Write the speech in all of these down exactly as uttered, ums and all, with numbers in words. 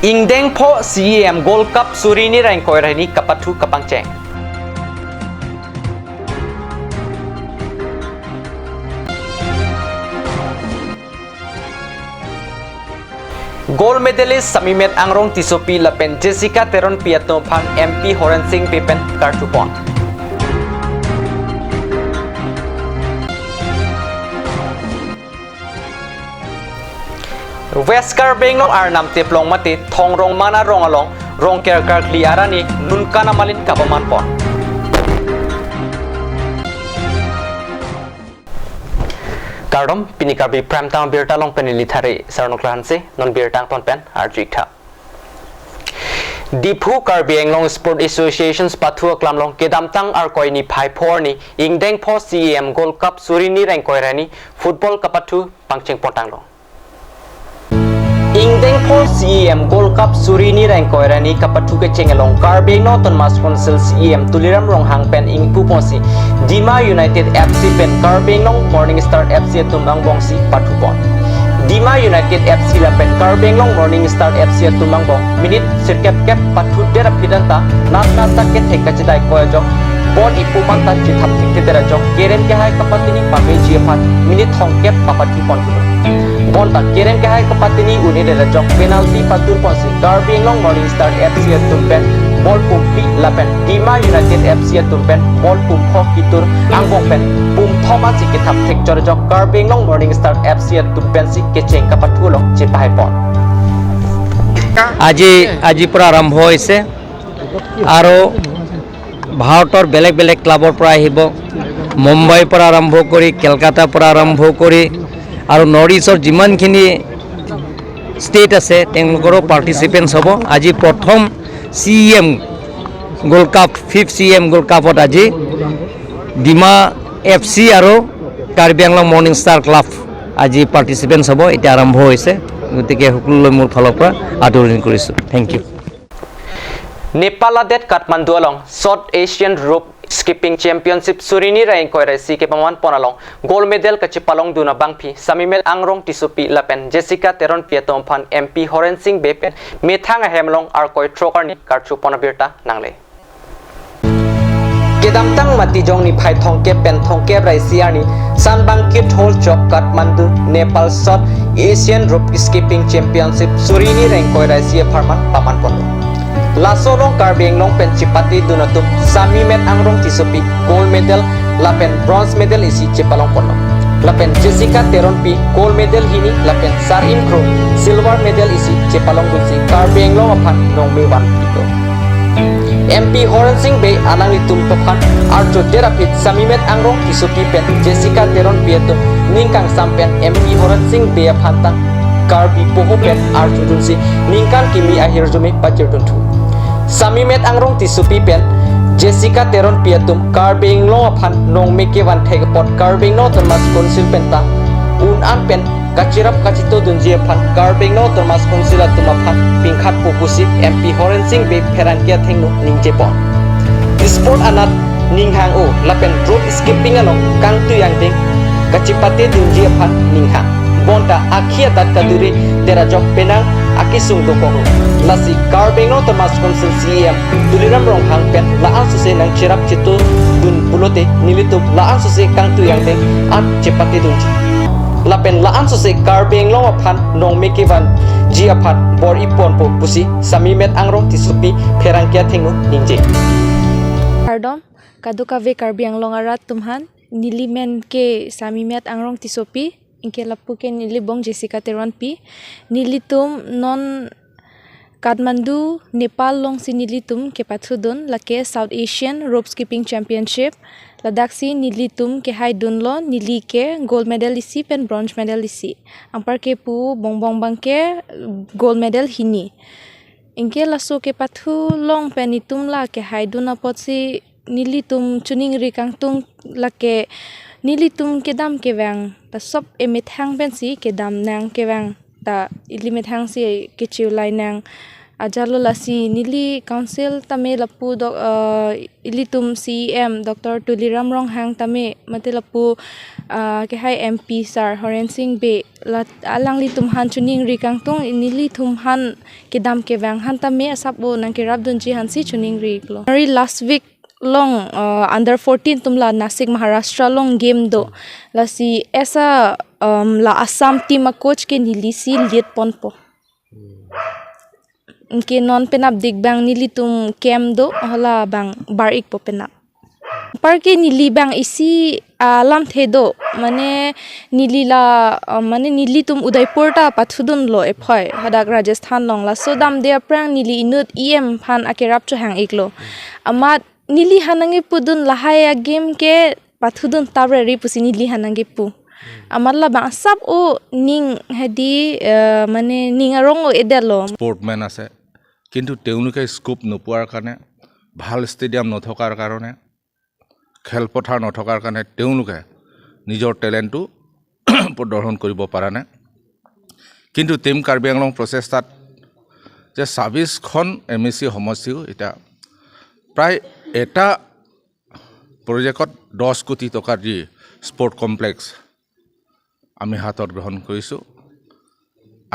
Ingdeng pho C E M Gold Cup suri hini ra ingkoi ra hini kapathu kapangcheng. Gold medalist Samimet Angrong Tissopi lapen Jessica Teronpi atum aphan M P Horen Sing Bey pen karthu pon. West Karbi Anglong Arnam Teplong mate Thongrong Mana Rong along Rongker karkli arani ningkan amalin kapaman pon. Kardom, pini Karbi Prime Time abirta along pen neli Thari Sarnukla Hanse, non birta angton pen arju-ik tha. Diphu Karbi Anglong Sport Associations pathu aklam along kedamtang Arkoi niphai pho arni ingdeng pho C E M Gold Cup suri hini ra ingkoi ra hini football kapathu pangcheng pon tanglo. Ingdeng pho C E M Gold Cup suri hini ra ingkoi ra hini kapathu kecheng along Karbi Anglong Autonomous Council C E M Tuliram Ronghang pen ingpu ponsi Dima United F C pen Karbi Anglong Morning Star F C atum angbongsi pathu pon. Dima United F C lapen Karbi Anglong Morning Star F C atum angbong minute sirkep kep pathu det aphi anta nat nat ta kethek kachedai koi ajok ball ipum anta chithap thekthedet ajok kerem kehai kapatini pameji aphan minute thomkep papathu pon pulo. Bonta kerem kehai kapatini un-edet ajok penalty patur ponsi Karbi Anglong Morning Star F C atum pen ball pum phli lapen Dima United F C atum pen ball pum pho kitur angbong pen pum thom ansi kethap thek chor ajok Karbi Anglong Morning Star F C atum pensi kecheng kapathu along chepahai pon. আজি, আজি পৰা আৰম্ভ হৈছে আৰু ভাৰতৰ বেলেগ বেলেগ ক্লাবৰ পৰা আহিব, মুম্বাইৰ পৰা আৰম্ভ কৰি, কেলকাতাৰ পৰা আৰম্ভ কৰি আৰু নৰ্থ ইষ্টৰ যিমানখিনি ষ্টেট আছে তেওঁলোকৰো পাৰ্টিচিপেণ্টছ হ'ব। আজি প্ৰথম C E M gold cup, fifth C E M gold কাপত আজি ডিমা এফ চি আৰু Karbi Anglong morning star club আজি পাৰ্টিচিপেণ্টছ হ'ব। এতিয়া আৰম্ভ হৈছে, গতিকে সকলোলৈ মোৰ ফালৰ পৰা আদৰণি কৰিছোঁ। Thank you. নেপাল আদেশ Kathmandu along South Asian Rope Skipping Championship suri hini ra ingkoi ra isi kepaman pon along gold medal kachepalongdun abangpi Samimet Angrong Tissopi lapen Jessica Teronpi atum aphan M P Horen Sing Bey pen methang ahem along Arkoi throk arni karthu pon abirta nangle. Kedamtang Matijong niphai thomkep pen thomkep ra isi arni Sanbangkir Hall Chowk Kathmandu, Nepal South Asian Rope Skipping Championship suri hini ra ingkoi ra isi apharman paman ponlo. Laso along Karbi Anglong pen chepatedun atum Samimet Angrong Tissopi gold medal lapen bronze medal isi chepalong ponlo. Lapen Jessica Teronpi gold medal hini lapen Sarin Kro silver medal isi chepalongdunsi Karbi Anglong aphan nongme vanpilo. M P Horen Sing Bey alanglitum aphan arjudet aphi Samimet Angrong Tissopi pen Jessica Teronpi atum ning kangsam pen M P Horen Sing Bey aphan ta Karbi poho pen arjudunsi ningkan kimi ahirjume pachirdunthu. Samimet Angrong Tissopi pen Jessica Teronpi atum Karbi Anglong aphan nongme kevan thek apot Karbi Anglong Autonomous Council pen ta un-an pen kachirap kachitodunji aphan Karbi Anglong Autonomous Council atum aphan pingkhatpo pusi M P Horen Sing Bey pherangke athengno ningje pon. Sport anat ninghang-o lapen rope skipping along kangtui angdeng kachepatedunji aphan ninghang. Bonta akhi adat kaduredet ajok penang akesung dokoklo. Lasi Karbi Anglong Autonomous Council C E M Tuliram Ronghang pen la-an sose nangcherap chetodun pulote nelitum la-an sose kangtui angdeng an chepatedunji. Lapen la-an sose Karbi Anglong aphan nongme kevanji aphan bor-i ponpo pusi Samimet Angrong Tissopi pherangke athengno ningje. Kardom, kadokave Karbi Anglong arat atum aphan, neli men ke Samimet Angrong Tissopi, anke lapu ke neli bong Jessica Teronpi. Nelitum non Kathmandu, Nepal alongsi nelitum kepathudun, lake South Asian Rope Skipping Championship. Ladaksi nelitum kehaidunlo, neli ke gold medal isi pen bronze medal isi. Anparke pu bongbong abangke gold medal hini. Anke laso kepathu along pen itum la kehaidun apotsi nelitum choningri kangtung, lake nelitum kedam kevang ta sop emethang pensi kedam nang kevang ta ili methangsi kecheu lai nang, Ajalo lasi neli council tame lapu dok, eh, ilitum C E M Doctor Tuliram Ronghang tame mate lapu, eh, kehai M P sir Horen Sing Bey la alanglitum aphan choningri kangtung, nelitum aphan kedam kevang aphan tame asap o nangkerapdunji aphansi choningri iklo. Hari last week along, eh, under fourteen atum la Nasik Maharashtra along game do. Lasi esa, um, la Assam team a coach ke nelisi lead ponpo. Anke non penap dik abang nelitum camp do, hala abang bar ikpo penap. Anparke neli abang isi, ah, lamthe do, mane neli la, ah, mane nelitum Udaipur ta pathudunlo ephoi, hadak Rajasthan along, laso damde aphrang neli inut E M aphan akerap chohang iklo. Amat neli aphan nangkepudun lahai a game ke pathudun tabre ri pusi neli aphan nangkepu. Amat labang asap o ning hadi, eh, mane ning arong o-edetlo. Sportsmen আছে, কিন্তু তেওঁলোকে স্কোপ নোপোৱাৰ কাৰণে, ভাল ষ্টেডিয়াম নথকাৰ কাৰণে, খেলপথাৰ নথকাৰ কাৰণে তেওঁলোকে নিজৰ টেলেণ্টটো প্ৰদৰ্শন কৰিব পৰা নাই। কিন্তু টিম কাৰ্বি আংলং প্ৰচেষ্টাত যে ছাব্বিছখন এম ই চি সমষ্টিও এতিয়া প্ৰায় এটা প্ৰজেক্টত দহ কোটি টকাৰ যি স্পৰ্ট কমপ্লেক্স আমি হাতত গ্ৰহণ কৰিছোঁ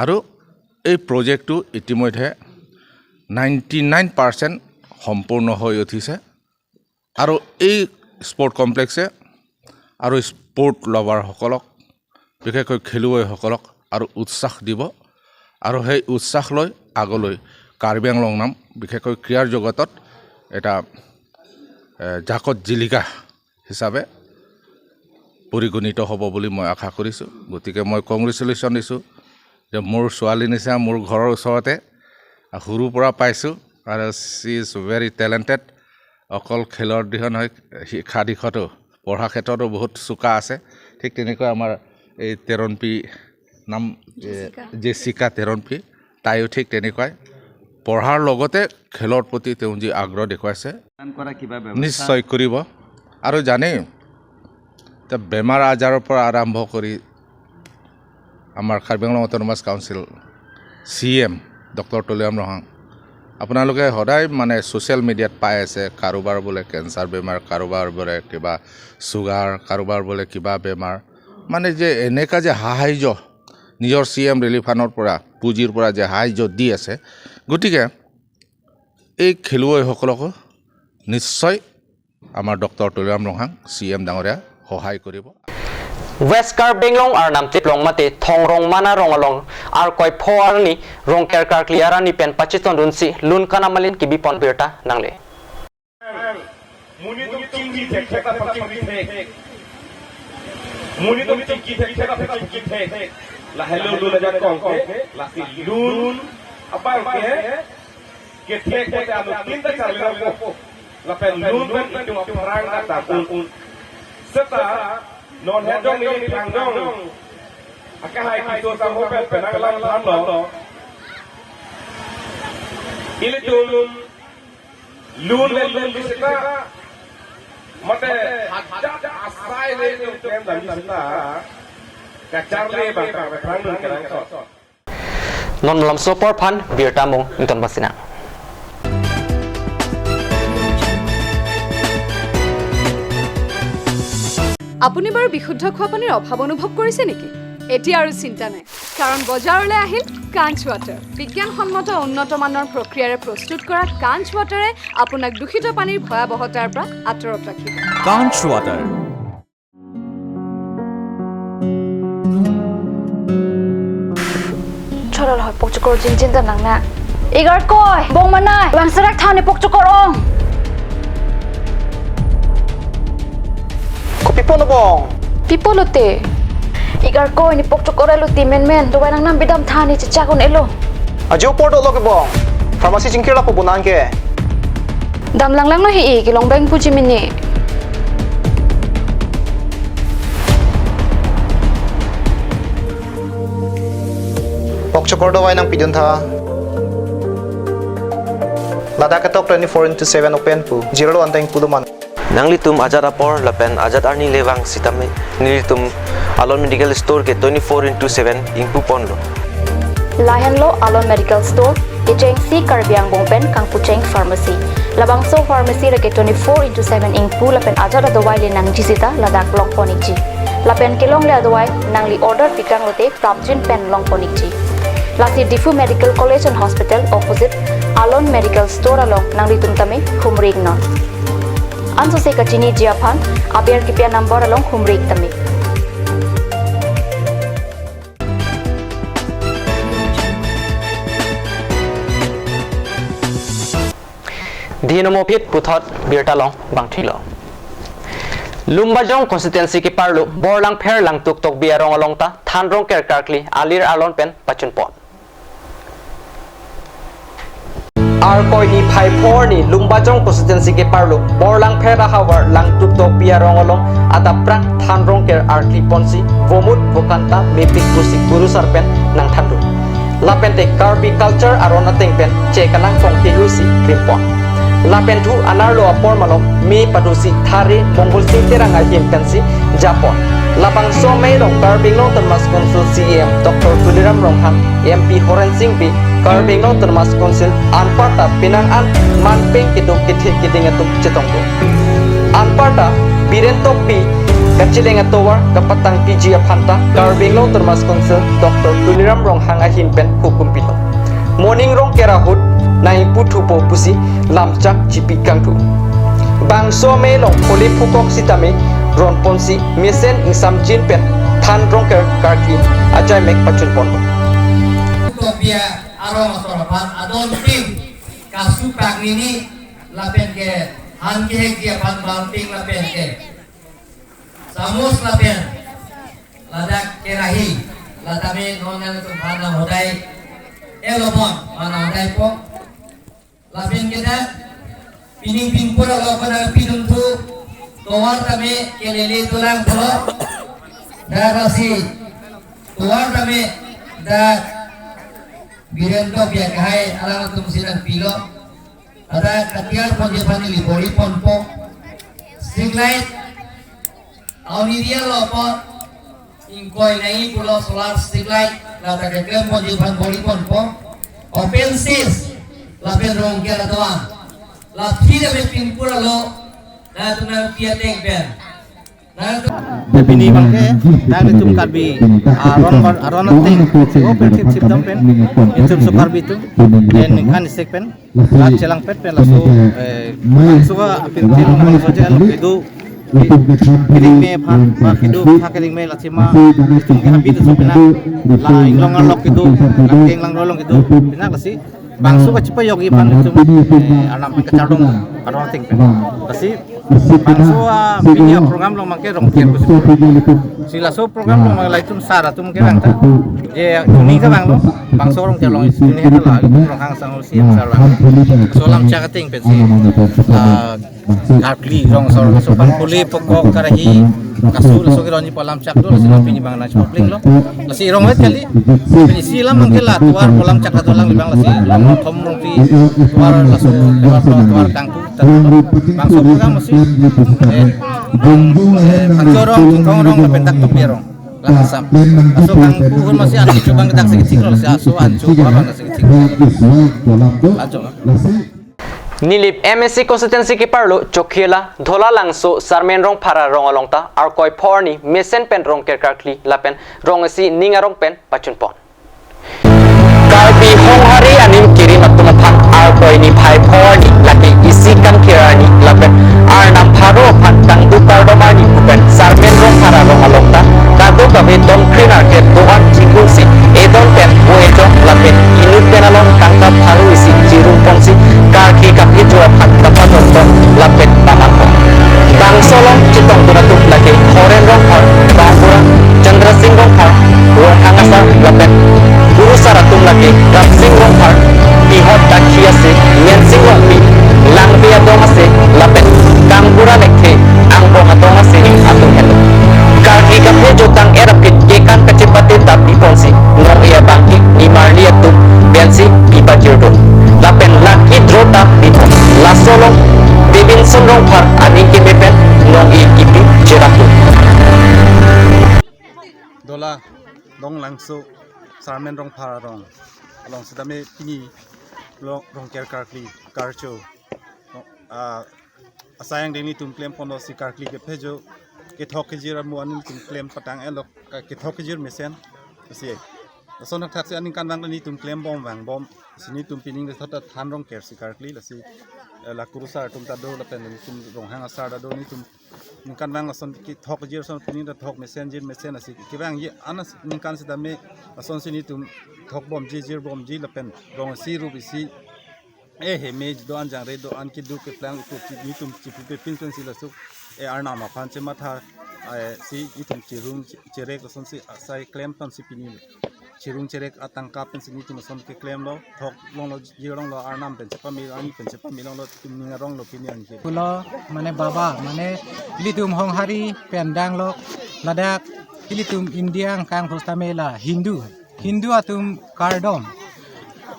আৰু এই প্ৰজেক্টটো ইতিমধ্যে নাইণ্টি নাইন পাৰ্চেণ্ট সম্পূৰ্ণ হৈ উঠিছে আৰু এই স্পৰ্ট কমপ্লেক্সে আৰু স্পৰ্ট লাভাৰসকলক, বিশেষকৈ খেলুৱৈসকলক আৰু উৎসাহ দিব আৰু সেই উৎসাহ লৈ আগলৈ কাৰ্বি আংলং নাম বিশেষকৈ ক্ৰীড়াৰ জগতত এটা, এ, জাকত জিলিকা হিচাপে পৰিগণিত হ'ব বুলি মই আশা কৰিছোঁ। গতিকে মই কংগ্ৰেচুলেশ্যন দিছোঁ যে মোৰ ছোৱালী নিচিনা মোৰ ঘৰৰ ওচৰতে সৰুৰ পৰা পাইছোঁ আৰু she is very talented। অকল খেলৰ দিশত নহয়, শিক্ষা দিশতো, পঢ়া ক্ষেত্ৰতো বহুত চোকা আছে। ঠিক তেনেকৈ আমাৰ এই তেৰণপি নাম, এ, জেচিকা। জেচিকা তেৰণপি, তাইও ঠিক তেনেকুৱাই পঢ়াৰ লগতে খেলৰ প্ৰতি তেওঁ যি আগ্ৰহ দেখুৱাইছে, কৰা কিবা ব্যৱস্থা নিশ্চয় কৰিব। আৰু জানেই, এতিয়া বেমাৰ আজাৰৰ পৰা আৰম্ভ কৰি আমাৰ কাৰ্বি আংলং অট'নমাছ কাউন্সিল চি ই এম ডক্টৰ তুলিৰাম ৰংহাং, আপোনালোকে সদায় মানে ছ'চিয়েল মিডিয়াত পাই আছে, কাৰোবাৰ বোলে কেঞ্চাৰ বেমাৰ, কাৰোবাৰ বোলে কিবা চুগাৰ, কাৰোবাৰ বোলে কিবা বেমাৰ, মানে যে এনেকা যে সাহায্য নিজৰ চি ই এম ৰিলিফ ফাণ্ডৰ পৰা, পুঁজিৰ পৰা যে সাহায্য দি আছে। গতিকে এই খেলুৱৈসকলকো নিশ্চয় আমাৰ ডক্টৰ তুলিৰাম ৰংহাং চি ই এম ডাঙৰীয়া সহায় কৰিব। West Karbi Anglong Arnam Tiplong mate Thongrong Mana Rong along Arkoi pho arni Rongker Karkli arni pen pachetongdunsi lun kanam malin kebipon birta nangle. Monit atum chingki thekthe ta pachingki thek. Monit atum chingki thekthe ta pachingki thek. Lahelo lun ajakong ke, lasi lun abang ke, kethek ke anu tinta charli nangpo. Lapen lun pen itum aphrang ta tang un. Seta non hedong ni phrang dong. Akehai kiso sangho pen penang lang thamlo. Ilitum lun le lun di seta, mate hadak asai le itum klem dam di seta, kacharli abang ta phrang dun kerang thot. Non malomso apor aphan birta mung ington pasinang. আপুনি বাৰু বিশুদ্ধ খোৱা পানীৰ অভাৱ অনুভৱ কৰিছে নেকি? এতিয়া আৰু চিন্তা নাই, কাৰণ বজাৰলৈ আহিল কাঞ্চ ৱাটাৰ। বিজ্ঞানসন্মত উন্নত মানৰ প্ৰক্ৰিয়াৰে প্ৰস্তুত কৰা কাঞ্চ ৱাটাৰে আপোনাক দূষিত পানীৰ ভয়াৱহতাৰ পৰা আঁতৰত ৰাখিব। Kanch Water. Chorol hoi pokchokor jinjin ta nang na. Igar koi, bong manai, bang serak thani pokchokor ong. Kopi pon bong? Pipo lote. Igar koi ni pokchokor elo ti menmen, dovai nang nam bidam thani chechak un elo. Ajo por do lo ke bong. Pharmacy chingkir lapo bonang ke. Dam langlang lo hi i, kelong bang puji mini. Pokchokor dovai nang pidun tha. Ladak ketok twenty four into seven open pu. Zero lo anteng pu do man. Nanglitum ajat apor lapen ajat arni le vang sitame nelitum Alon Medical Store ke twenty four into seven ingpu ponlo. Lahenlo Alon Medical Store, Chengsi Karbi angbong pen kangpucheng pharmacy. Labangso pharmacy lake twenty-four into seven ingpu lapen ajat adawai le nangji sita ladak longpon ikji. Lapen kelongle adawai nangli order pikang lote prapjin pen longpon ikji. Lasi Diphu Medical College and Hospital opposite Alon Medical Store along nanglitum tame humri iknon. Ansose kachiniji aphan aber kipi a-number along humri ik tame. Dino mo phit puthot birta long bangthilo. Lumbajong constituency keparlo Borlangpher Langtuk Tokbi arong along ta than rongker karkli alir arlon pen pachunpon. Arkoi niphai pho arni Lumbajong constituency keparlo Borlangpher ahavar Langtuk Tokbi arong along adapprang than rongker arkli ponsi vomut vokan ta mepik pusi kurusar pen nangthandun. Lapente Karbi culture aron ateng pen che kanangpong kehusi krimpon. Lapenthu anerlo apor malom me padusi thare Mongol Sing Terang ahin pensi japon. Labangso amei along Karbi Anglong Autonomous Council C E M Doctor Tuliram Ronghang, M P Horen Sing Bey, Karbi Anglong Autonomous Council anparta penang an manpeng kedo kethe keding atum chetongdun. Anparta Biren Tokbi kachileng atovar kapatang piji aphanta Karbi Anglong Autonomous Council Doctor Tuliram Ronghang ahin pen hukum pilo. Moning rongker ahut nangpu thupo pusi lamchak chipi kangthu. Bangso amei along kole phukok sitame ronponsi mesen ingsamjin pen than rongker karkli ajai mek pachunpon. Tokbi arong asor aphan adon tin kasu pagini lapen ke han kehekji aphan balting lapen ke samus lapen ladak kerahi, latame non nangtum aphan nanghodai elopon, mana hodai po. Lapen ke dak pining pingpur along kona pidum thu tovar tame kelele tulang pulo. Dak lasi tovar tame dak Biren Tokbi akehai alangtum si nangpilo. Ada katiar ponji aphan neli bor-i ponpo. Street light, town area lo po, ingkoi nai pulo solar street light, ladak keklem ponji aphan bor-i ponpo. Open space, lapen rongker adoan. Laphi lapen pingpur alo, latum nangpi ateng pen. Pini abangke, nanglitum Karbi, ah, aron, aron ateng, si open kip sip dam pen, itum so Karbi atum, pen ningkan isik pen, rat chelangpet pen laso, eh, bangso apin til laso je along kedo, kering me aphan, ba kedo, tha kering me lachima, itum ke habit so penang, la inglong along kedo, la keng lang along kedo, penang lasi. Bangso kachipajokji aphan itum, eh, alam pen kachardom aron ateng pen. Lasi bangso, ah, pini a-program along abangke rongker pusi. Si laso program along abang la itum sar atum kevang ta. Je kuning kevanglo, bangso rongker along kuning ta la itum Ronghang Sangho C M sar vang. So lamchak ateng pensi, ah, karkli rong asor, laso abang kole phukok kerahi kasu laso keronji pu alamchak do, lasi pini abang nangchipapling lo. Lasi rong vet kali. Pini isi alam abangke la tovar pu alamchak do, alangli abang lasi long thom rongpi tovar laso tovar tovar kangpu. Bangso program lasi, eh, Phangcho rong, Chingthong rong lapen dak Tokbi arong. Langsam. Laso kangpu ahut masi an chubang dak si kethik lo, lasi laso an chu abang dak si kethik lo. Lacho. Nilip M A C constituency keparlo Chokhela Dhola Langso Sarmen Rongphar arong along ta Arkoi pho arni mesen pen rongker karkli lapen rong isi ning arong pen pachunpon. Karbi Honghari aning kerim atum aphan Arkoi niphai pho arni lake isi kangkir arni lapen Arnam pharo aphan kangduk kardom arni pu pen Sarmen Rongphar arong along ta kadokave don kre narke do-an chikulsi edon pen vo ejok lapen inut pen along tangka pharo isi chirum ponsi karkli kaphejo aphan kapadon pon lapen pamanpon. Bangso along chetongdun atum lake Horen Rongphar, Bangpura, Chandra Sing Rongphar, Ronghang asar lapen kurusar atum lake Rap Sing Rongphar, Pihot Dakhi ase, Mensing Rongpi, Langpi adong ase, lapen Kangbura Lekthe angbong adong ase atum henlo. Karkli kaphejo tang-et aphi kekan kachepate ta piponsi nong-e abangke nimarli atum pensi pipajirdun. Lapen lucky draw ta pipon. Laso along Debinson Rongphar aning keme pen nong-e kipi cherapdun. Dhola Dong Langso Sarmen Rongphar arong along sitame pini Rong, Rongker karkli, karcho. Ah, asai angdeng nelitum klem ponlo si karkli kephejo, kethok kejir amu an nelitum klem patang-etlo, ka-, kethok kejir mesen. Lasi lason thakthak si aningkanvang nelitum klembom vangbom. Si nelitum pining de thot ta than Rongker si karkli, lasi, eh, la kurusar atum ta do, lapen nelitum Ronghang asar ta do, nelitum ningkanvang lason kethok kejir ason pining ta thok mesen jir mesen, lasi kevangji anas ningkan sitame lasonsi nelitum thokbomji, jirbomji, lapen rong isi rup isi, eh, heme do-an, jangre do-an, keduk keplang ipu chi nelitum chipupe pinpin si laso, eh, Arnam aphan chematha, eh, si nelitum chirung chi-, chirek lasonsi asai klemponsi pini chirung chirek atangka pensi nelitum ason keklemlo, thok longlo, jir longlo, Arnam pen chepame, ani pen chepame longlo, nelitum ning aronglo pini anke. Pulo, mane baba, mane ilitum Honghari pen danglok, ladak ilitum India angkang pusitame la Hindu, Hindu atum kardom,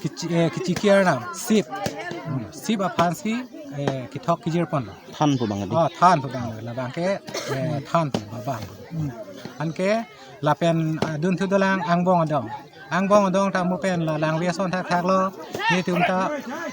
kichi-, eh, kichiki Arnam, Shiv, hmm, Shiv aphansi, eh, kethok kejir ponlo. Than pu bang adi. Oh, than pu bang, labang ke, eh, than pu baba. Hmm. Anke lapen, ah, dunthu dolang angbong adong. Angbong adong ta mu pen la langve ason thakthaklo. Nelitum ta,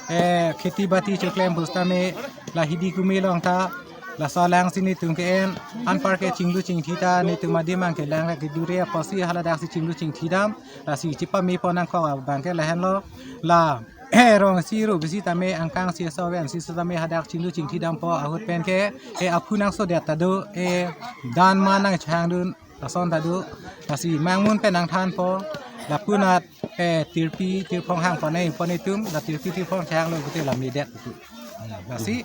eh, kheti bati choklem pusitame la hidi kumi along ta laso alangsi nelitum ke-en. Anparke chinglu chingthi ta nelitum adim abang ke lang kedure apotsi haladaksi chinglu chingthi dam. Lasi chepamepon nangkok abang ke lahenlo. La, eh, rong isi rup isi tame angkang isi aso ven isi sitame hadak chinglu chingthi dampo ahut pen ke, eh, aphu nangsodet ta do, eh, dan ma nangchangdun ason ta do. Lasi mangmun pen nangthanpo. Lapunat, eh, tirpi tirphong hangpon-e pon-e atum, la tirpi tirphong changlo pute la medet tu. Lasi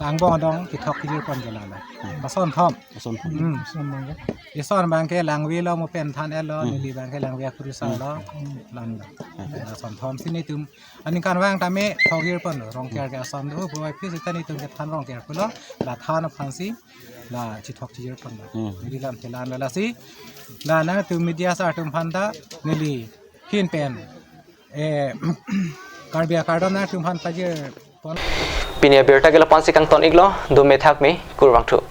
angbong adong kethok kejir pon ke lalo. Lason thom. Lason thom. Hmm. Lason abang ke. Ison abang ke langvelo mu pen than-etlo, hmm, neli abang ke langve akurusarlo. Hmm. Lalo. Hmm. Lason thom si nelitum aningkanvang tame thok kejir ponlo, Rongker ke ason do, puvoiphit seta nelitum ke than Rongker pulo, la than aphansi la chethok kejir ponlo. Hmm. Neli lam chelan lasi, la nangtum media asar atum aphan ta neli ahin pen, eh, Karbi akardom nangtum aphan pajir pon. Pini abirta ke lapu-ansi kangton-iklo, dome thakme, kurvangthu.